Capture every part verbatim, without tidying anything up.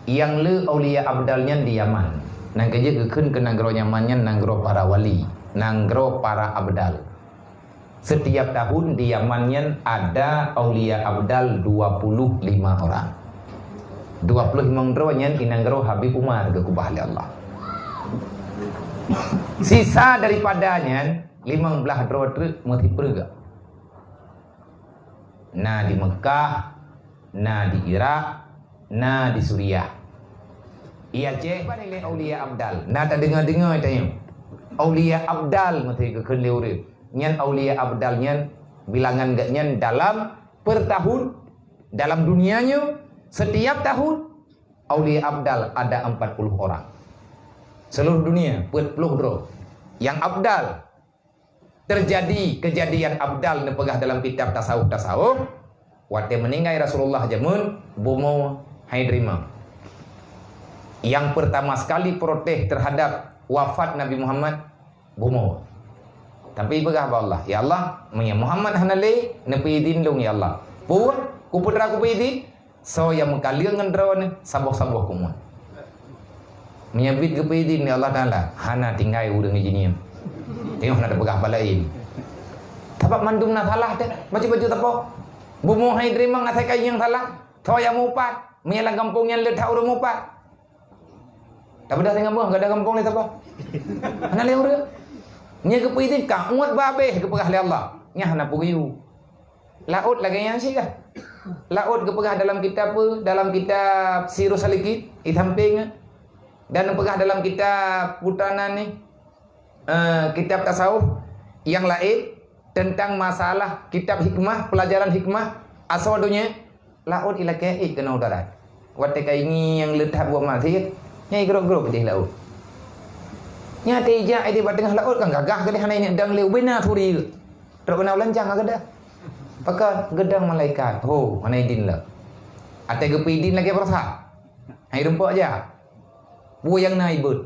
Nyang le aulia abdal nyan di Yaman. Nyang keujeuet geukheun keu nanggroe Yaman nyan nanggroe para wali, nanggroe para abdal. Setiap tahun di Yaman nyan ada aulia abdal dua puluh lima orang. Dua puluh lima droe nyan di nanggroe Habib Umar geukubah lé Allah. Sisa daripada nyan, limong blaih droe treuk meusipreuk. Na di Mekah, na di Irak, na di Suriah. Iya Aceh, pane lé aulia abdal. Na tadeungoe-deungoe tanyoe. Aulia abdal meusti geukheun lé ureueng. Nyan aulia abdal nyan bilangan geuh nyan dalam per tahun, dalam dunia nyoe, setiap tahun aulia abdal ada empat puluh orang. Seluruh dunia, peuet ploh droe. Yang abdal, terjadi kejadian abdal neupeugah dalam kitab tasawuf-tasawuf, watée meuninggai Rasulullah jameun, bumoe hai teurimong. Yang pertama sekali protes terhadap wafat Nabi Muhammad, bumoe. Tapi peugah bak Allah, "Ya Allah, meunyoe Muhammad hana lé, neupeuidin lôn, ya Allah." Peue? Ku putra kupeuidin? Soe nyang meukaleueng ngon droeneuh, saboh-saboh keumun. Meunyoe biet geupeuidin lé Allah Taala, hana tinggai ureueng jih nyan. Teungoh na teupeugah bak laén. Sabab mandum na salah teuh, bacut-bacut sapo. Bumoe hai teurimong asai kayée nyang salah. Soe nyang mupat, meunyoe lam gampông nyan le that ureueng mupat. Tapi dah tengah boh, gada gampông lé sapo. Hana lé ureueng. Nyan geupeuidin ka uet babeh geupeugah lé Allah. Nyan hana peue geuyue. Laôt lagée nyan cit lah. Laôt geupeugah dalam kitab peue? Dalam kitab Sirus Salikin, di sampéng, dan geupeugah dalam kitab Putana ni, eh, kitab tasawuf nyang laén teuntang masalah kitab hikmah, peulajaran hikmah asoe donya, laôt ilakée ék keunoe u darat. Watée ka ingieng leutat buet maksiet, nyan igrok-grok jih laôt. Nyan teuh ijak di bak teungoh laôt kan gagah keudeh hana ingat dang lé ubena suri. Trok keunoe lancang ka geudah. Pakon geudong malaikat. Ho, hana idin lom. Até geupeuidin lagée baroesa. Hai rumpok jak. Peue nyang na ibeuet.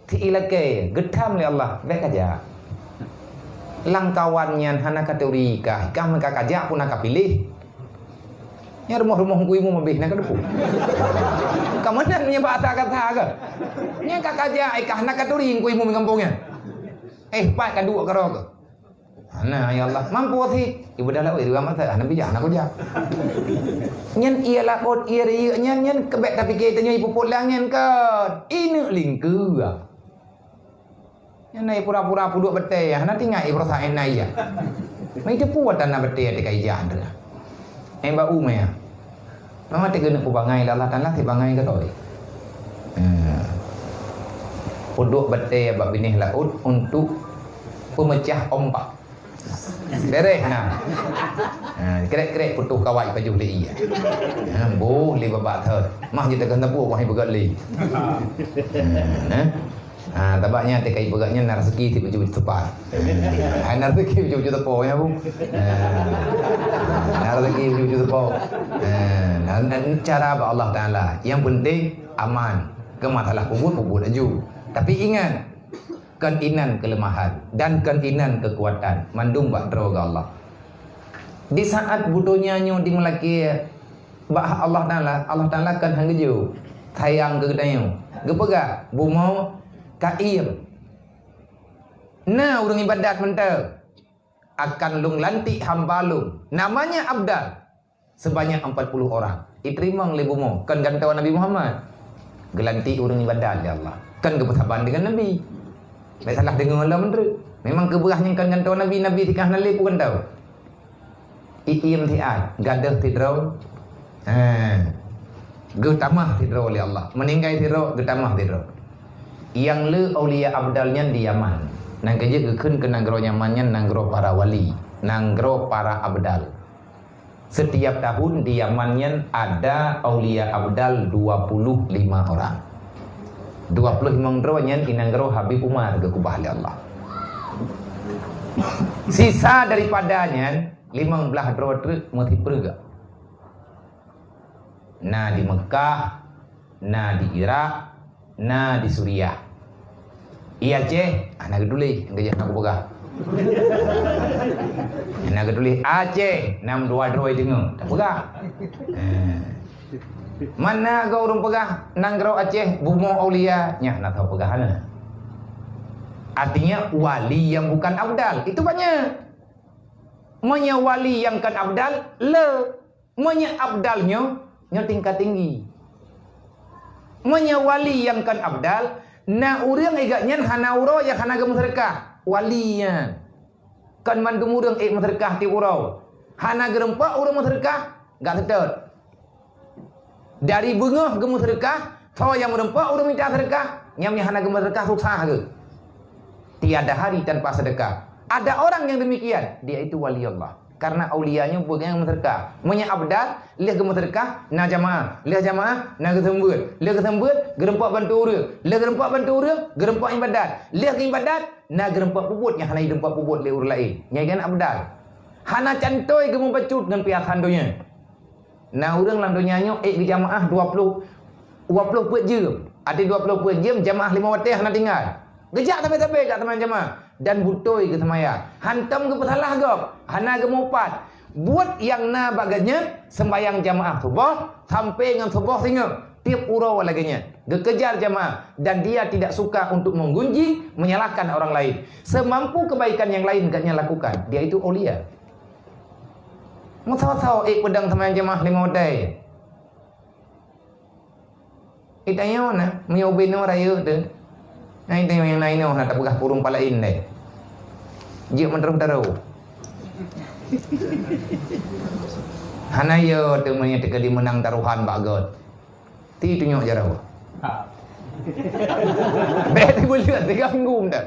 Ti ilakée, geutham lé Allah, bék kajak. Lam kawan nyan hana katuri kah, kah meuka kajak pun na kapiléh. Nyan rumoh-rumoh Teungku Imeum habéh na kadeupok. Ka meunan nyan bahasa kata ka. Nyan ka kajak, eh, kah na katuri Teungku Imeum di gampông nyan. Eh, pat kaduek keudroe keuh. Hana, ya Allah. Mampu sih. Ibadah laôt, ibadah mata. Hana bijak, hana kujak. Nyan ié laôt, ié riyeuk nyan, nyan keubek tapike tanyoe ipuput lé angén kon. Ineuk lingkeu. Nyan na pura-pura peuduek batée, hana teuingat ié baroesa na iya. Mai teupeue watée na batée teuka ijak teuh. Hai bak u maya. Mama teugeuneuek peubangai lé Allah Taala, sibangai keudroe. Eh. Peuduek batée bak binéh laôt untuk peumeucah ombak. Beréh na. Ha, krek-krek putôh kawai pajoh lé ié. Ha, boh lé babah thon. Mah jeuet teugah teupeue wahai beugat lé. Ha, nah. Ha, tabak nyan teuka ipeugah nyan na rezeki sibacut-bacut teupah. Ha, na rezeki sibacut-bacut teupah ya, Bu. Ha. Na rezeki sibacut-bacut teupah. Ha, na, na, cara bak Allah Taala. Yang penting aman. Keu masalah peubuet, peubuet laju. Tapi ingat, kon inan keuleumahan dan kon inan keukuatan. Mandum bak droe geuh Allah. Di saat budonya nyoe dimeulakée bak Allah Taala, Allah Taala kan hana geujok sayang keu geutanyoe. Geupeugah, bumoe ka iem. Na ureuëng ibadat mantong. Akan lôn lantik hamba lôn, namanya Abdal, sebanyak empat puluh orang. Iteurimong lé bumoe, kon gantoe Nabi Muhammad. Geulantik ureuëng ibadat lé Allah. Kon geupeusaban deungon Nabi. Bék salah deungoe lom treuk. Memang keubeurah nyang kon gantoe Nabi, Nabi teuka hana lé peue gantoe. Iiem siat, gadôh sidroe. Ha. Geutamah sidroe lé Allah. Meuninggai sidroe, geutamah sidroe. Nyang le aulia abdal nyan di Yaman. Nyang keujeuet geukheun keu nanggroe Yaman nyan nanggroe para wali, nanggroe para abdal. Setiap tahun di Yaman nyan ada aulia abdal dua puluh lima orang. Dua puluh lima droe nyan di nanggroe Habib Umar geukubah lé Allah. Sisa daripada nyan, limong blaih droe treuk meusipreuk. Na di Mekah, na di Irak, na di Suriah. Ié Aceh, hana geutuléh, geujak na kupeugah. Hana geutuléh Aceh, nam dua droe deungoe, tapeugah. Eh. Mana go ureuëng peugah nanggroe Aceh bumoe aulia, nyan na tau peugah hana. Artinya wali yang bukan abdal, itu banyak. Meunyoe wali nyang kon abdal, le. Meunyoe abdal nyoe, nyoe tingkat tinggi. Meunyoe wali nyang kon abdal, na ureuëng igat nyan hana uroe nyang hana geumeuseudeukah. Wali nyan. Kon mandum ureuëng ék meuseudeukah tieb uroe. Hana geurumpok ureuëng meuseudeukah, gak seutôt. Dari beungoh geumeuseudeukah, soe nyang meurumpok ureuëng mita seudeukah, nyang hana geumeuseudeukah susah geuh. Tiada hari tanpa sedekah. Ada orang yang demikian, dia itu wali Allah. Karena aulia nyoe bukan nyang meuseudeukah. Meunyoe abdal, lheueh geumeuseudeukah, na jamaah. Lheueh jamaah, na geuseumeubeuet. Lheueh geuseumeubeuet, geurumpok bantu ureuëng. Lheueh geurumpok bantu ureuëng, geurumpok ibadat. Lheueh ibadat, na geurumpok peubuet nyang hana geurumpok peubuet lé ureuëng laén. Nyan kan abdal. Hana cantoi geumeubacut ngon piasan donya. Na ureuëng lam donya nyoe ék geujamaah dua ploh, dua ploh peuet jeuem. Até dua ploh peuet jeuem jamaah limong watée hana tinggai. Geujak sabe-sabe jak seumayang jamaah dan beutôi geuseumayang. Hantom geupeusalah gob, hana geumupat. Buet nyang na bak geuhnyan seumbayang jamaah suboh sampoe ngon suboh singoh tieb uroe lagée nyan. Geukejar jamaah dan dia tidak suka untuk menggunjing, menyalahkan orang lain. Semampu kebaikan yang lain geuhnyan lakukan. Dia itu aulia. Meusawa-sawa ék peudong seumayang jamaah limong watée. Itanyoe na, meunyoe ubé nyoe rayeuk teuh. Na itanyoe nyang na inoe na tapeugah purong palaén deh. Jeuet meudaroh-daroh. Hana yo teuh meunyoe teuka dimeunang tarohan bak got. Ti tunyok jaroe. Ha. Bék teubeuleuet teuka gum dah.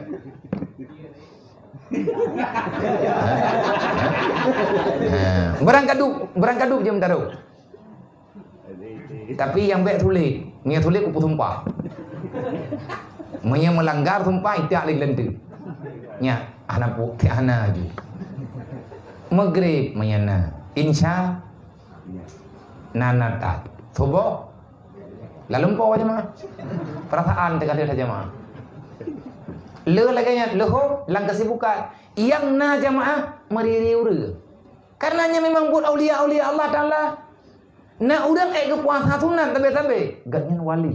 Ha. Barangkadup, barangkadup jeuem taroh. Tapi nyang bék sulet, meunyoe sulet kupeusumpah. Meunyoe meulanggar sumpah, itiak lé geulanteuk. Nyak, hana pu-, hana aju. Maghrib meunyoe na. Insya na, na that. Suboh lalu po jamaah. Perasaan teuka lheueh jamaah. Le lagée nyan, leuho lam kesibukan. Nyang na jamaah meuriri ureuëng. Karena nyan memang buet aulia-aulia Allah Taala. Na ureuëng ék geupuasa sunat sabe-sabe, gobnyan wali.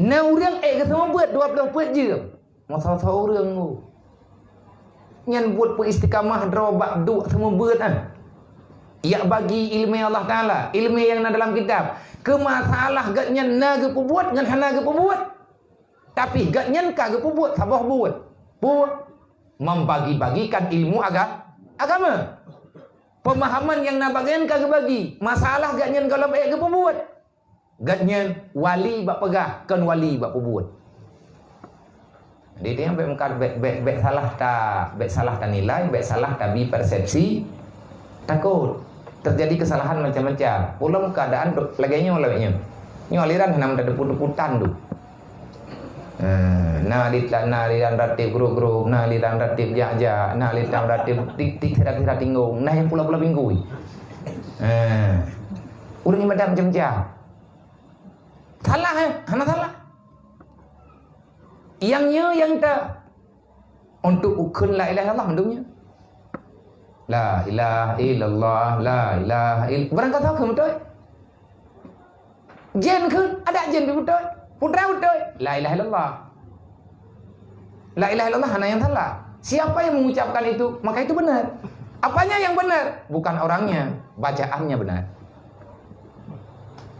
Na ureuëng ék geuseumeubeuet dua ploh peuet jeuem, masa-masa ureuëng tu. Nyan buet peuistiqamah droe bak duek seumeubeuet ah. Yak bagi ileumé Allah Taala, ileumé nyang na dalam kitab. Keu masalah gobnyan na geupeubuet ngon hana geupeubuet. Tapi gobnyan ka geupeubuet saboh buet. Buet membagi-bagikan ilmu aga-, agama. Pemahaman nyang na bak gobnyan ka geubagi. Masalah gobnyan gohlom ék geupeubuet. Gobnyan wali bak peugah, kon wali bak peubuet. Jadi, dia bék meukat, bék, bék, bék salah ta-, bék salah tanilai, bék salah tabi persepsi. Takot terjadi kesalahan macam-macam. Ulôn keadaan dok lagée nyoe, lagée nyoe. Nyoe aliran hana meuteupeu-teupeu tan tu. Eh, na di, na aliran ratib grup-grup, na aliran ratib jak-jak, na aliran ratib tik-tik sira-sira tinggong, na nyang pula-pula pinggui. Eh, ureuëng ibadat macam-macam. Salah, eh? Hana salah. Nyang nyoe nyang ta untuk ukheun la ilaha illallah mandum nyoe. La ilaha illallah, la ilaha ill-, barangkasoe kheun beutôi. Jén kheun, adak jén pih beutôi. Putra beutôi. La ilaha illallah. La ilaha illallah hana nyang salah. Siapa yang mengucapkan itu, maka itu benar. Apanya yang benar? Bukan orangnya, bacaannya benar.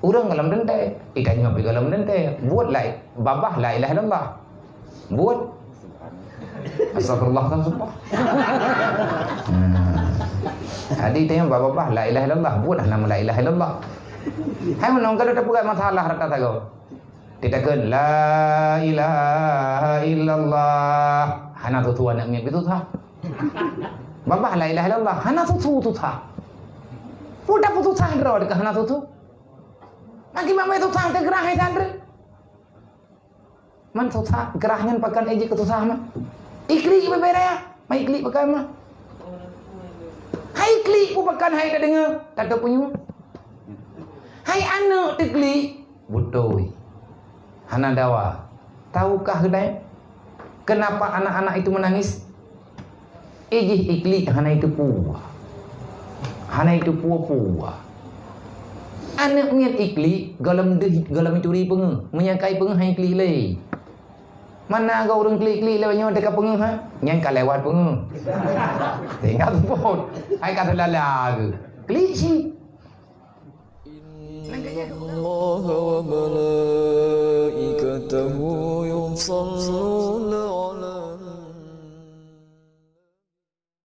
Ureuëng gohlom teuntée, itanyoe pih gohlom teuntée. Buet la, babah la ilaha illallah. Buet. Astagfirullah, astagfirullah. Hmm. Jadi itanyoe babah la ilaha illallah. Buet hana la ilaha illallah. Hai meunong ka tapeugah masalah rata sagoe. Ditakheun la ilaha illallah. Hana tutoe aneuk miet pih susah. Babah la ilaha illallah. Hana tutoe susah. Udah pun susah droe deungon hana tutoe. Makin mamai susah teuh geurah hai sandre. Man susah, geurah nyan pakon ék jeuet keu susah mah. Iklik bubé raya, ma iklik pakon mah. Hai iklik pun pakon hai tadeungoe, tateupeue nyoe. Hai aneuk teuklik, beutôi. Hana dawa. Tahukah keutai kenapa anak-anak itu menangis? Ijih iklik hana itupeue. Hana itupeue-peue. Aneuk miet iklik, gohlom deuh, gohlom turi peungeuh. Meunyo kai peungeuh, hai iklik lé. Mana go ureueng klik-klik lewat nyoe teuka peungeuh, ha? Nyan ka lewat peungeuh. Tinggal seupôt. Hai ka teulala ke? Klik cit. إن الله وملائكته يصلون